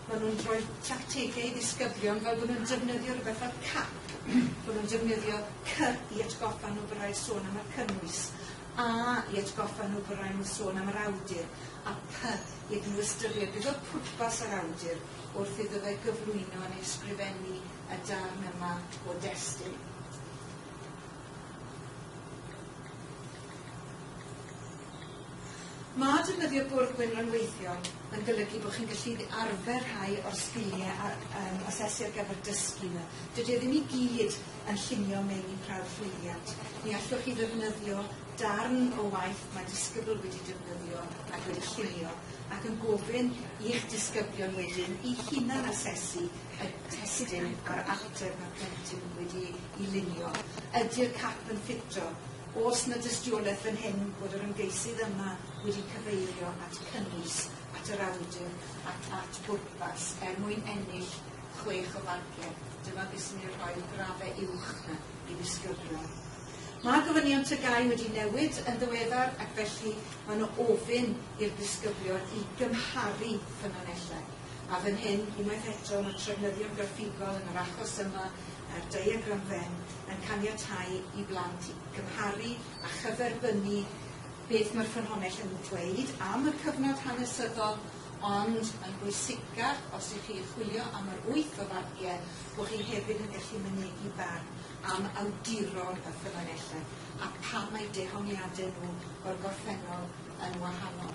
Maen nhw'n rhoi tactegau i ddisgyblion fel bod nhw'n defnyddio rhywbeth fel cap, bod nhw'n defnyddio C i atgoffa nhw bod rhaid sôn am y cynnwys, A i atgoffa nhw bod rhaid nhw sôn am yr awdur, a P iddyn nhw ystyried beth oedd pwrpas yr awdur wrth iddo fe gyflwyno neu ysgrifennu y darn yma o destun. Mae defnyddio bwrdd gwyn rhyngweithiol yn golygu bod chi'n gallu arfer rhai o'r sgiliau a, um, asesu ar gyfer dysgu yma. Dydy e ddim i gyd yn llunio meini prawf llwyddiant. Mi allwch chi ddefnyddio darn o waith mae disgybl wedi defnyddio ac wedi llunio ac yn gofyn i'ch disgyblion wedyn i hunan asesu y testun a'r ateb mae'r plentyn wedi ei lunio. Ydy'r cap yn ffito? Oes 'na dystiolaeth fan hyn bod yr ymgeisydd yma wedi cyfeirio at cynnwys, at yr awdur ac at bwrpas er mwyn ennill chwech o farciau? Dyma beth sy'n ei rhoi'r graddau uwch 'na i ddisgyblion. Mae gofynion TGAU wedi newid yn ddiweddar ac felly maen nhw ofyn i'r disgyblion i gymharu ffynonellau. A fan hyn, unwaith eto, mae trefnyddion graffigol yn yr achos yma, a'r diagram Venn, yn caniatáu i blant i gymharu a chyferbynnu beth mae'r ffynhonnell yn dweud am y cyfnod hanesyddol, ond yn bwysicach, os ych chi'n chwilio am yr wyth o farciau, bod chi hefyd yn gallu mynegi barn am awduron y ffynonellau a pam mae dehongliadau nhw o'r gorffennol yn wahanol.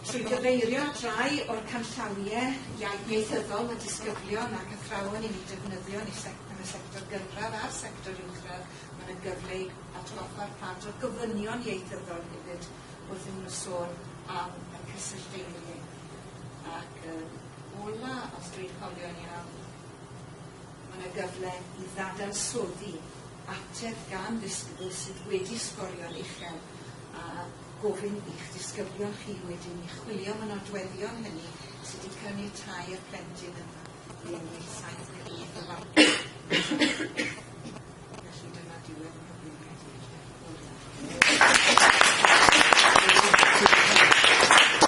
Trwy gyfeirio at rai o'r canllawiau ieithyddol mae disgyblion ac athrawon yn eu defnyddio yn, yn y sector gynradd a'r sector uwchradd, mae yna gyfle i atgoffa'r plant o'r gofynion ieithyddol hefyd wrth iddyn nhw sôn am y cysyllteiriau. Ac yn ola, os dwi'n cofio'n iawn, mae yna gyfle i ddadansoddi ateb gan ddisgybl sydd wedi sgorio'n uchel a gofyn i'ch disgyblion chi wedyn i chwilio am y nodweddion hynny sydd wedi caniatáu i'r plentyn yma i ennill 7 neu 8 o farciau.